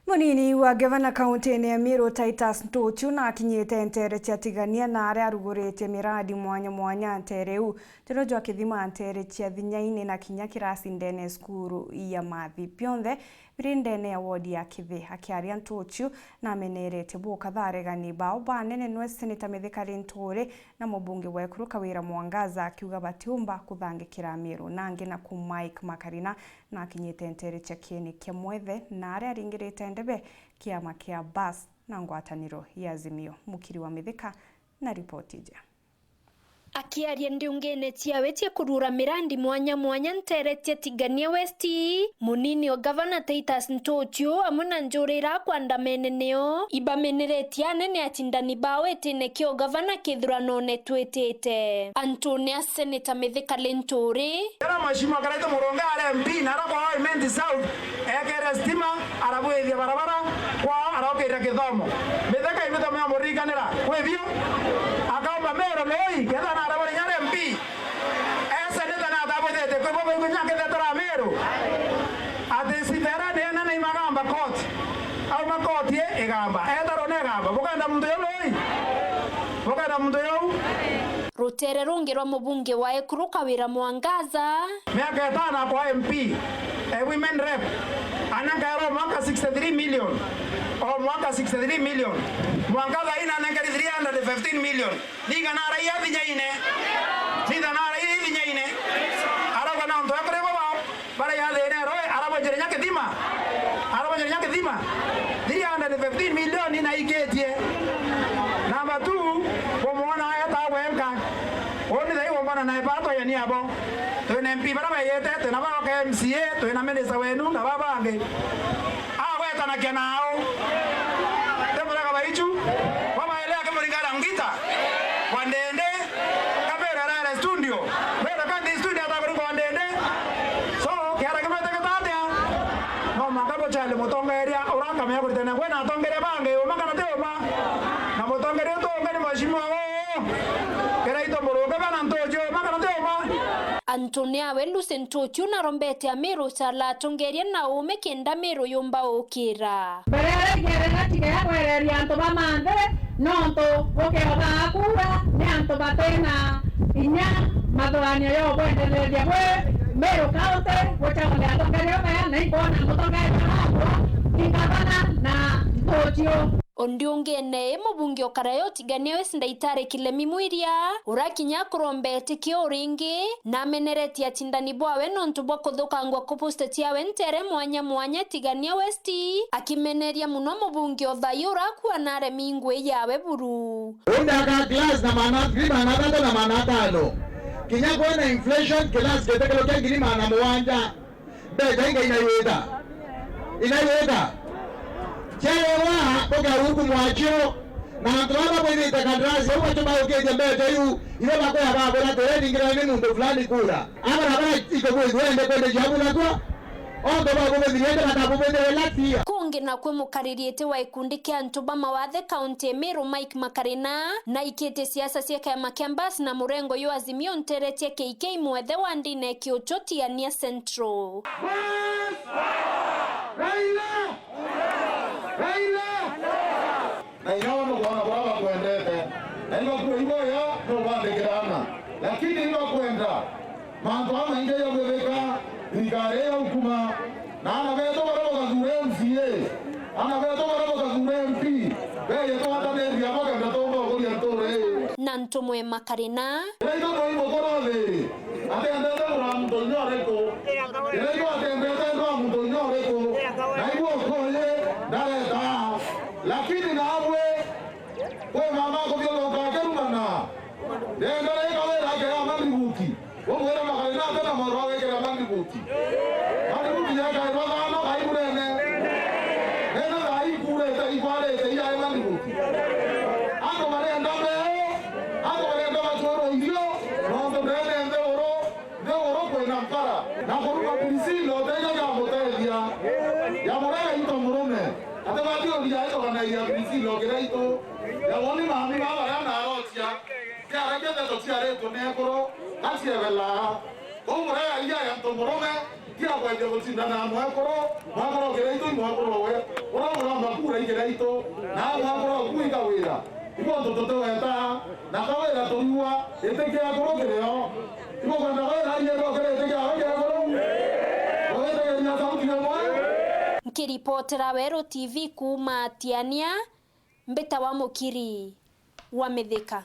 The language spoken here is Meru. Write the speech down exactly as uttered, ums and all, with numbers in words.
Munini wa gavana kaunti-ini ya Meru, Titus Ntuchu, nakinyite nteere cia Tigania na aria aruguritie miradi mwanya mwanya nteere iu. Tiro jwa kithima nteere cia Thinyaini na kinya kirasi ndene ya cukuru ya Mathi, bionthe biri ndene ya wodi ya Kithi. Akiaria Ntuchu, nameneretie bukatha aregani bao banenenwe Seneta Mithika Linturi na mubunge wa ekuru Kawira Mwangaza, akiuga batiumba kuthangikira Meru. Nangi naku Mike Makarina nakinyite nteere cia kieni kia Mwethe na aria aringirite ndebe kiama kia Bus na ngwataniro ya Azimio. Mukiri wa Mithika na ripoti iji. Akiaria ndiungene ciawe cia kurura mirandi mwanya mwanya nteere cia Tigania West, munini o gavana Titus Ntuchu amwe na njuri iria akwandamene nio ibameneretie anene acindani bao itine kia ugavana kithuranone twitite. Antune a Seneta Mithika Linturi, Kira mheshimiwa karaite Murungi ari M P na ara kwa Imenti South, ekere stima, arabwithia barabara, kwao arokirira kithomo. Mithika ibithomo ya murikanira, kwi bio? Akaumba Meru lui, ketha na arabwire nyare M P. Ese nita na atabwithite, kwi bo baigwe nyakethe tara Meru. Ati sitera nene na imagamba court. Auma court ye igamba, etaro ne igamba. Bukenda muntu yo lui? Bukenda muntu yo? Rutere rungi rwa mubunge wa ekuru Kawira Mwangaza. Miaka itano akwa M P, a women rep, anankaera o mwaka sixty-three million. O mwaka sixty-three million. Mwangaza ina anenkeri three hundred fifteen million. Niga naraia Thinyaine. Nitha naraia Thinyaine. Arauga na untu ekuri baba. Bara ya thina ero, arabonjere nya kithima. Arabonjere nya kithima. Three hundred fifteen million inaikitie. Number two, bumwona eta wenka. Uni thai wombana na ebato ya niabo. Twina M P bara bayete, twina baba ka M C A, twina minister wenu na baba bangi. Agwetanakia nao. Temuraga baichu. Baba ele akimuringara ngita. Kwa ndende. Kamera rare studio. Mera kandi studio atakuringwa ndende. So, kiara kimwete gitatia? No mwanka buchale mutongeria urankamenya kuritania kwe na atongeria bangi, uma kana ti uma? Na mutongeria utonge ni mheshimiwa uu. Kiraito muruke bana ntuju, uma kana ti uma? Antune awe Lucy Ntuchu narombete Amiru chala atongeria na uume kenda Miru yumba ukira. Mbere ya raikiarira tiga ya kwereria antu ba manthe, nontu bukioba kura ni antu batina inya mathuranio ya ubwendereria bwi Meru County, buchaguria atongeria baya na ikwona mutongeria wakwa ni gavana na Ntuchu. Undi ungene, mubunge ukara yo Tigania West Ndaitari Kilemi Mwiria, urakinya kuromba etikio ringi, nameneretie acindani bwawe nontu bwa kuthukangwa ku posta ciawe ntere mwanya mwanya Tigania West, akimeneria muno mubunge o thayu urakua na aremi ngui yawe buru. Undi aka class na maana ngiri maana athatu na maana atano. Kinya kwena inflation, class kitekelo kia ngiri maana mugwanja. Mbeca inga inaiwita. Inaiwita. Ciarewa, bukauku mwachio. Na antu baba bwithite kandarasi, au bacho baukitie mbeca iu, ibo bakwea babura tureningira ni muntu fulani kura. Abara bara iko bwithwe ende kwende ciabu nakwa. Onto babubwithire ende batabubwithire last year. Kungi nakwe mukariritie wa gikundi kia antu ba mawathe kaunti ya Meru, Mike Makarina, na ikite siasa cia kiama kia Mbas na murengo yo Azimio ntere cia K K Mwethe wa ndine kiucho Tigania Central. Raila! Raila! Na inya we nukwona buria bakwendete. Na ibakuo iboya nubandikira ana. Lakini ibakwenda mantu amaingi jabwithika thirikari ya ukuma. Na ana betu baria bagathura M C A, ana betu baria bagathura M P, beje twataniriria bakenda tumba kuria ntura ii. Na ntumwe Makarina. Ira itho twai mukuru thiri, atendete kuraa muntu inya uriku. Ira itho atendete ndwa muntu inya uriku. Na igwe ukuye, ndareta. Lakini nawe, kwi mama akuthiuruka akirugana. Ndenda reka wira ake ya mandibuti. Umwire Makarina ate na moro agekira mandibuti. Mandibuti yekairwa thano kaimurene. Nene thaa ikurete, ikwarete, iyae mandibuti. Antu barenda mbeo, antu barenda bachwerwa irio, nontu ndene nthiguru, nthiguru kwina mpara. Na kuruma Priscilla uteja ya gutethia, ya murega into murume. Ate bati uria ito kana ya Priscilla ukira itu. Ya woni mami baba ya narotia. Kiara kia ndeto ciaritwe ni ekuru, gaciebela. Kou murega iria ya ntu murume, tia kwendia gucindana na mwekuru, mwekuru ukira itu i mwekuru we. Ura Itu, na agakura kuiga wira. Ibo tututuweta, na kawira tunyua, itikia kuru kirio. Ibo kwenda kawira arie bo kiri itikia kuru. Ugitegeria sauti ya mwa. Nkiripotera Weru T V kuuma Tiania, mbita wa Mukiri wa Mithika.